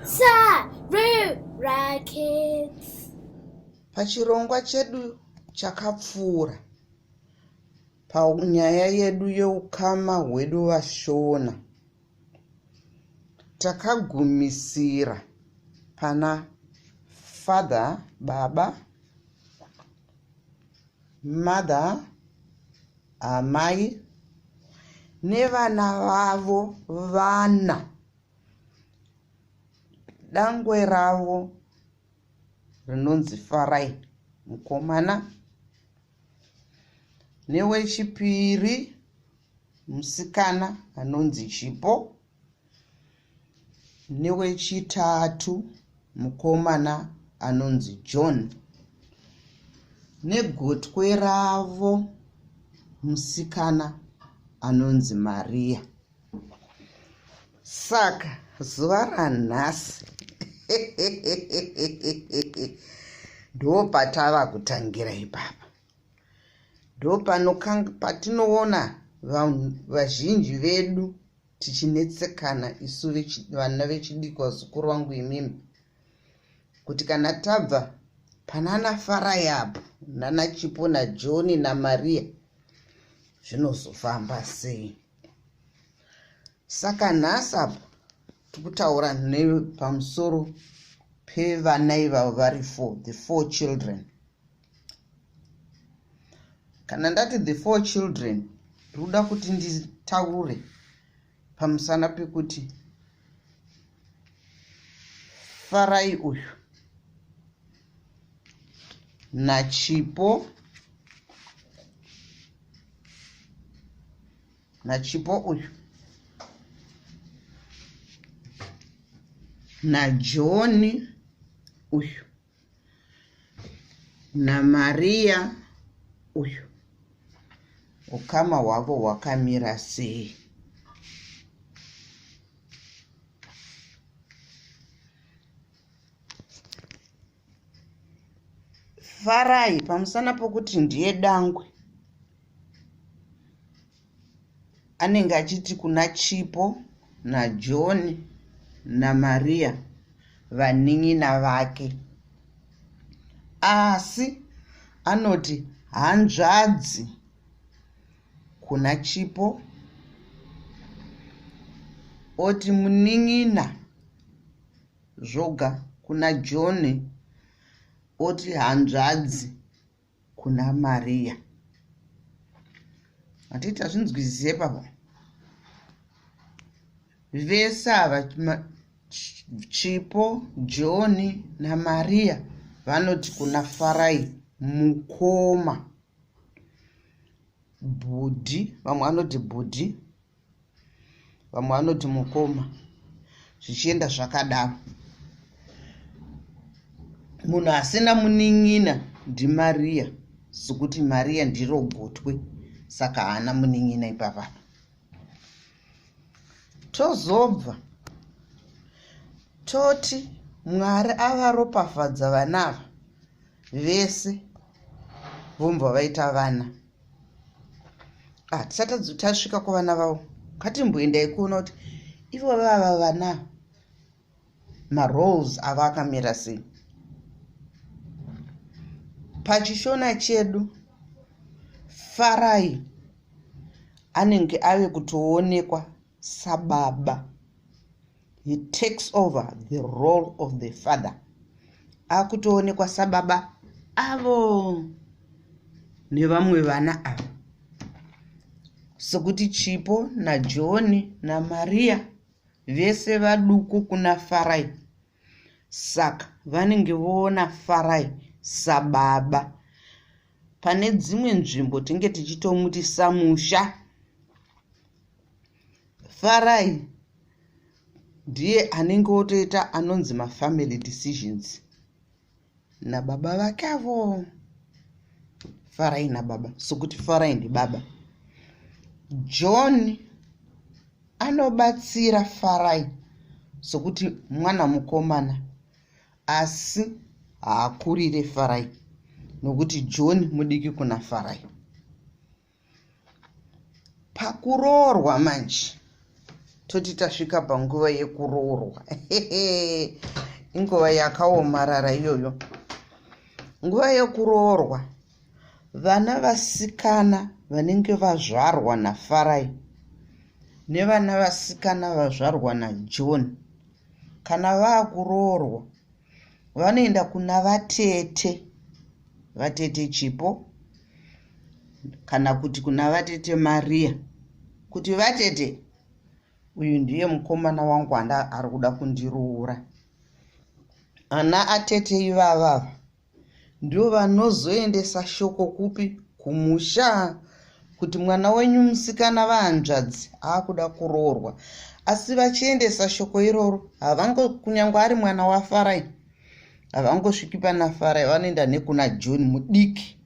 Sarura Kids. Pachirongwa chedu chakapfuura, panyaya yedu yeukama hwedu vaShona, takagumisira pana father, baba, mother, amai nevana vavo vana. Dangwe ravo rinonzi Farai mukomana newechipiri musikana anonzi Chipo newechitatu mukomana anonzi John negotwe ravo musikana anonzi Maria. Saka zuva ranhasi ndopatava kutangira ipapa. Ndopatinoona vazhinji vedu tichinetsekana isu vana vechidiki vazukuru vangu imimi kuti kana tabva panana Farai apo nana Chipo naJohn naMaria zvinozofamba sei. Saka nhasi apa tikutaura nepamusoro pevana ivavo vari four, the four children. Kana ndati the four children, ndikuda kuti nditaure pamusana pekuti Farai uyu naChipo naChipo uyu naJohn uyu naMaria uyu ukama hwavo hwakamira sei. Farai pamusana pokuti ndiye dangwe anenge achiti kuna Chipo naJohn naMaria vanin'ina vake asi anoti hanzvadzi kuna Chipo oti munin'ina zvoga kuna John oti hanzvadzi kuna Maria. Hatiti tazvinzwisise ipapo. Vese ava Chipo, John naMaria vanoti kuna Farai mukoma. Bhudhi, vamwe vanoti bhudhi, vamwe vanoti mukoma zvichienda zvakadaro munhu asina munin'ina ndimariya sokuti mariya ndiro gotwe saka haana munin'ina ipapapa tozobva toti mwari avaropafadza vana ava vese vombva vaita vana ah, tisati tasvika kuvana vavo ngatimboendai kuona kuti ivo vava vana maroles ava akamira sei pachishona chedu farai anenge ave kutoonekwa sababa he takes over the role of the father akutoonekwa sababa avo nevamwe vana ava sokuti Chipo naJohn naMaria vese vaduku kuna Farai saka vanenge voona Farai sababa pane dzimwe nzvimbo tinge tichitomuti samusha Farai ndiye anenge otoita anonzi mafamily decisions nababa vake avo. Farai nababa sokuti Farai ndibaba. John anobatsira Farai sokuti mwana mukomana asi haakurire Farai nokuti John mudiki kuna Farai. Pakuroorwa manje Toti tasvika panguva yekuroorwa. Inguva yakaomarara iyoyo. Nguva yekuroorwa, vana vasikana vanenge vazvarwa naFarai nevana vasikana vazvarwa naJohn, kana vaakuroorwa vanoenda kuna vatete, vatete Chipo kana kuti kuna vatete Maria, kuti vatete, uyu ndiye mukomana wangu anda ari kuda kundiroora. Ana atete ivavava ndivo vanozoendesa shoko kupi? Kumusha, kuti mwana wenyu musikana, vahanzvadzi, aakuda kuroorwa. Asi vachiendesa shoko iroro, havango, kunyange ari mwana waFarai, havangosviki pana Farai, vanoenda nekuna John mudiki,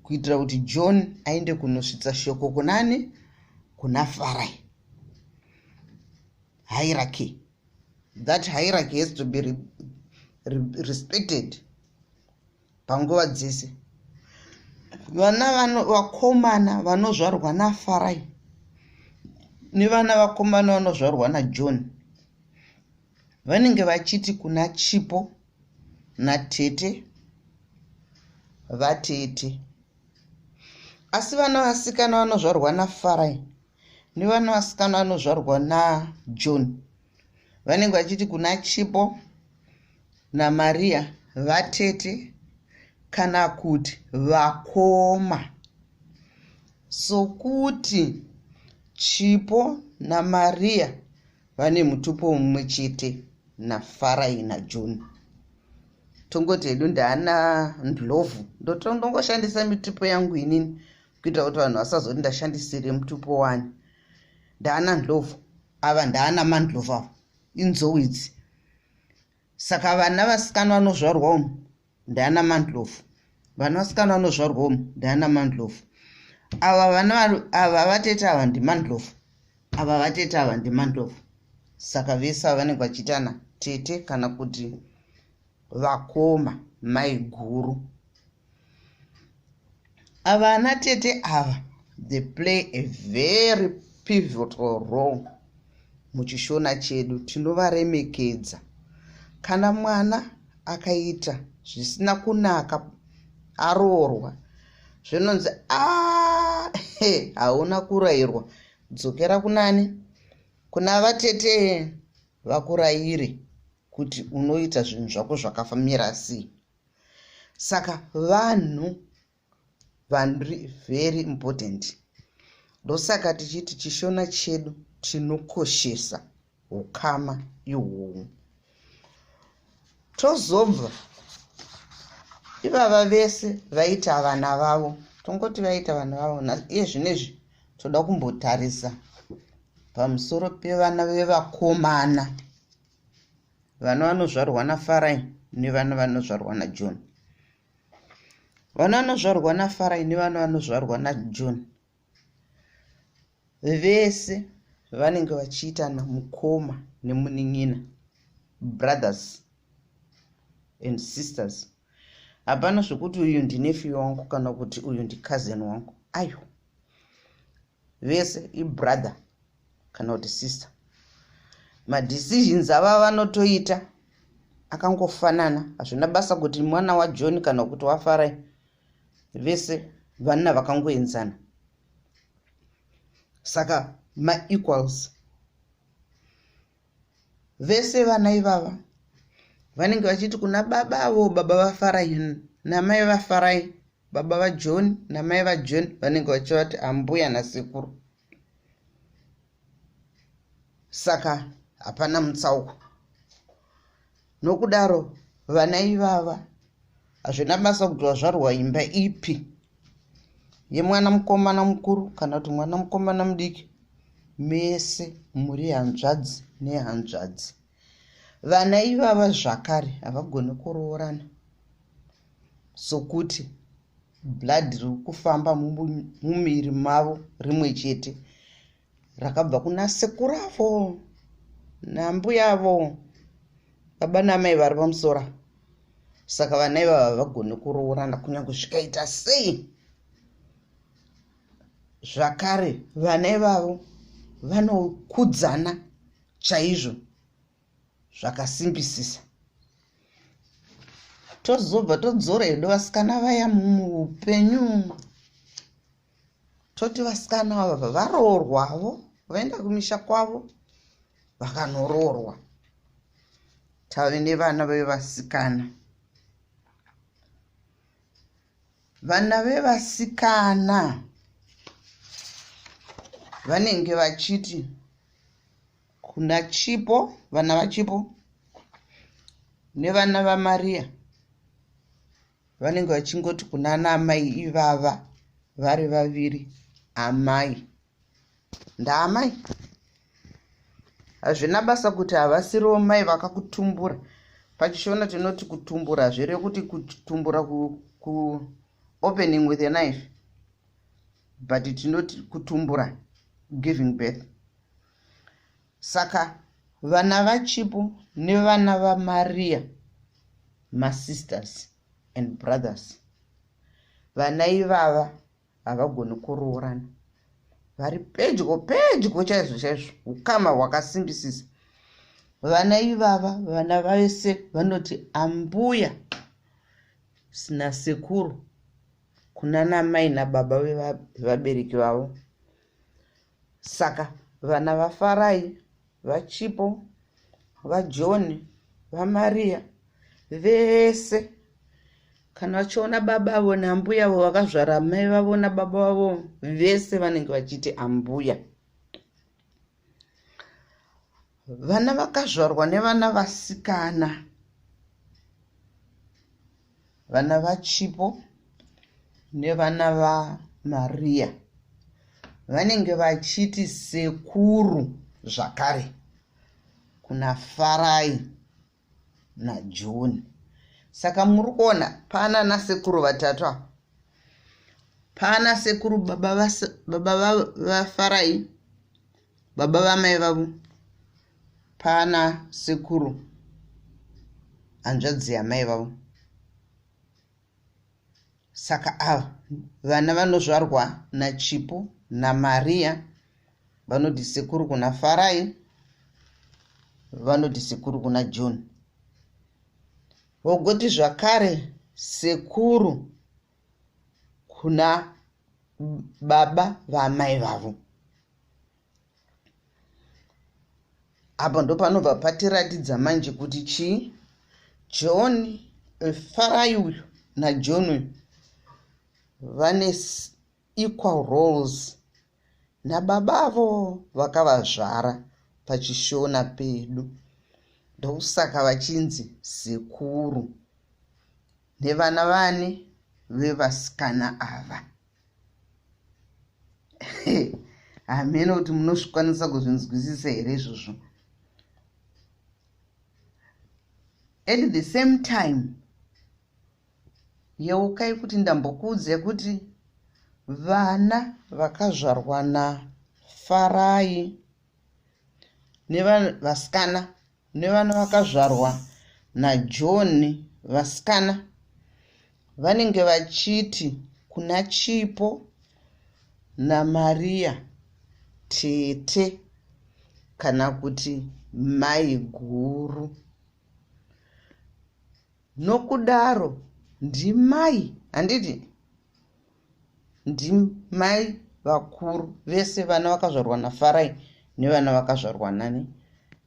kuitira kuti John aende kunosvitsa shoko kunani? Kuna Farai. Hierarchy, that hierarchy has to be respected panguva dzese. Vana vakomana vanozvarwa naFarai nevana vakomana vanozvarwa naJohn vanenge vachiti kuna Chipo natete, vatete. Asi vana vasikana vanozvarwa naFarai nevana vasikana vanozvarwa naJohn vanenge vachiti kuna Chipo naMaria, vatete kana kuti vakoma. Sokuti Chipo naMaria vane mutupo mumwe chete naFarai naJohn. Tongoti hedu ndaana Ndlovu. Ndongoshandisa mitupo yangu inini kuitira kuti vanhu vasazoti ndashandisire mutupo wani. Ndaana Ndlovu ava, ndaana Mandlovu ava, inzou idzi. Saka vana vasikana vanozvarwa umu ndaana Mandlovu, vana vasikana vanozvarwa umu ndaana Mandlovu. Ava vana ava, vatete ava ndiMandlovu, ava vatete ava ndiMandlovu. Saka vese ava vanenge vachiitana tete kana kuti vakoma, mai guru. Ava ana tete ava, they play a very pivotal role muchiShona chedu. Tinovaremekedza. Kana mwana akaita zvisina kunaka aroorwa, zvinonzi, "A, hauna kurayirwa, dzokera kunani? Kuna vatete, vakurayire kuti unoita zvinhu zvako zvakafamira sei." Saka vanhu vari very important. Ndosaka tichiti chiShona chedu tinokoshesa ukama ihwohwo. Tozobva ivava vese vaita vana vavo, tongoti vaita vana vavo. Iye zvinezvi toda kumbotarisa pamusoro pevana vevakomana, vana vanozvarwa naFarai nevana vanozvarwa naJohn. Vana vanozvarwa naFarai nevana vanozvarwa naJohn vese vanenge vachiitana mukoma nemunin'ina, brothers and sisters. Hapana zvekuti uyu ndinephew wangu kana kuti uyu ndicousin wangu. Ayo vese ibrother kana kuti sister. Madecisions ava vanotoita akangofanana. Hazvina basa kuti mwana waJohn kana kuti waFarai, vese vana vakangoenzana, saka maequals vese. Vana ivava vanenge vachiti kuna babavo, baba vaFarai namai vaFarai, baba vaJohn namai vaJohn, vanenge vachivati ambuya nasekuru. Saka hapana mutsauko. Nokudaro vana ivava, hazvina basa kuti vazvarwa imba ipi, yemwana mukomana mukuru kana kuti mwana mukomana mudiki, mese muri hanzvadzi nehanzvadzi. Vana ivava zvakare havagoni kuroorana, sokuti blood riri kufamba mumuviri mavo rimwe chete, rakabva kuna sekuravo nambuyavo, baba namai vari pamusoro. Saka vana ivava havagoni kuroorana kunyange zvikaita sei. Zvakare vana ivavo vanokudzana. Chaizvo zvakasimbisisa. Tozobva todzora hedu vasikana vaya muupenyu. Toti vasikana ava varoorwavo vaenda kumisha kwavo vakanoroorwa. Tave nevana vevasikana. Vana vevasikana vanenge vachiti kuna Chipo, vana vaChipo nevana vaMaria vanenge vachingoti kuna ana amai ivava vari vaviri amai. Ndaamai. Hazvina basa kuti havasirivo mai vakakutumbura. PachiShona tinoti kutumbura hazvirevi kuti kutumbura ku, ku opening with a knife but tinoti kutumbura giving birth. Saka vana vaChipo nevana vaMaria masisters and brothers. Vana ivava havagoni kuroorana vari pedyo pedyo chaizvo chaizvo ukama hwakasimbisisa vana ivava vana vese vanoti ambuya nasekuru kuna namai nababa vevabereki vavo Saka vana vaFarai, vaChipo, vaJohn, vaMaria vese kana vachiona baba avo naambuya avo vakazvara amai vavo nababa vavo vese vanenge vachiti ambuya. Vana vakazvarwa nevana vasikana Vana vaChipo nevana vaMaria vanenge vachiti sekuru zvakare kuna Farai naJohn. Saka muri kuona pana nasekuru vatatu ava. Pana sekuru baba vaFarai, baba vamai vavo Pana sekuru hanzvadzi yamai vavo. Saka ava vana vanozvarwa naChipo naMaria vanoti sekuru kuna Farai vanoti sekuru kuna John. Vogoti zvakare sekuru kuna baba vaamai vavo. Apa ndopanobva patiratidza manje kuti chii John eh, Farai uyu naJohn uyu vane equal roles nababa avo vakavazvara pachishona pedu ndokusaka vachinzi sekuru nevana vani vevasikana ava hameno kuti munozvikwanisa kuzvinzwisisa here izvozvo at the same time yeukai kuti ndambokuudzai kuti vana vakazvarwa nafarai nevasikana nevana vakazvarwa naJohn vasikana vanenge vachiti kuna Chipo naMaria tete kana kuti mai guru. Nokudaro ndimai handiti ndimai vakuru vese vana vakazvarwa nafarai nevana vakazvarwa nani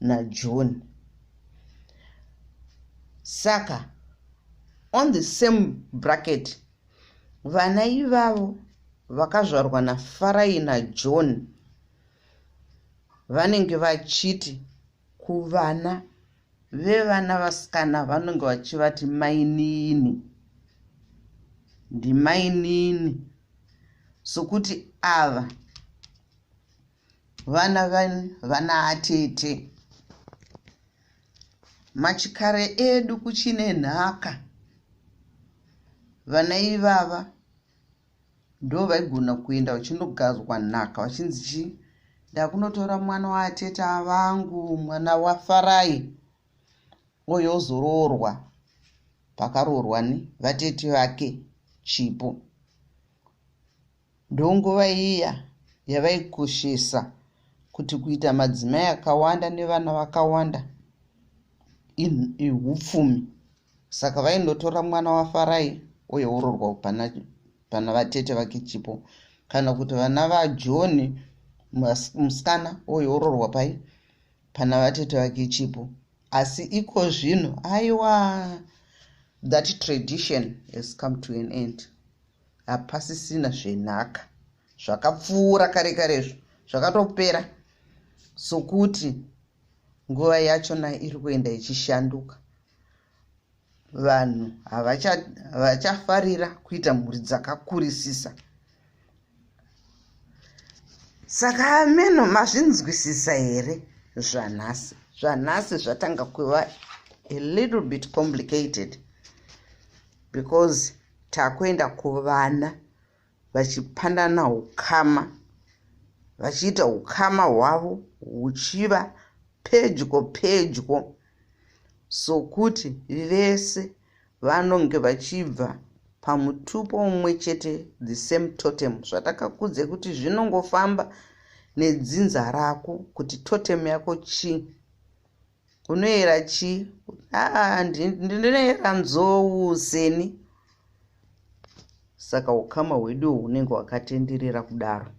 najohn saka on the same bracket vana ivavo vakazvarwa nafarai najohn vanenge vachiti kuvana Vevana vasikana vanenge vachivati mainini. Ndimainini. Sokuti ava vana vana atete. Machikare edu kuchine nhaka. Vana ivava ndovaigona kuenda vachinogadzwa nhaka vachinzi chii ndakunotora mwana waatete avangu mwana wafarai oyo ozoroorwa pakaroorwa ni vatete vake chipo ndonguva iya yavaikoshesa kuti kuita madzimai akawanda nevana vakawanda ihupfumi. Saka vaindotora mwana waFarai uye ororwa pana vatete vake Chipo, kana kuti vana vaJohn musikana uye ororwa pai pana vatete vake Chipo. Asi iko zvino aiwa, that tradition has come to an end. Hapasisina zvenhaka, zvakapfuura kare karezvo, zvakatopera. Sokuti nguva yachona iri kuenda ichishanduka, vanhu havachafarira kuita mhuri dzakakurisisa. Saka ameno mazvinzwisisa here zvanhasi? Zvanhasi zvatanga kuva a little bit complicated because takuenda kuvana vachipandana ukama, vachiita ukama hwavo huchiva pedyo pedyo, sokuti vese vanonge vachibva pamutupo mumwe chete, the same totem. Zvatakakudze kuti zvinongofamba nedzinza rako, kuti totem yako chii, unoyera chii. Aa, ndinoyera nzou seni. Saka ukama hwedu hunenge hwakatenderera kudaro.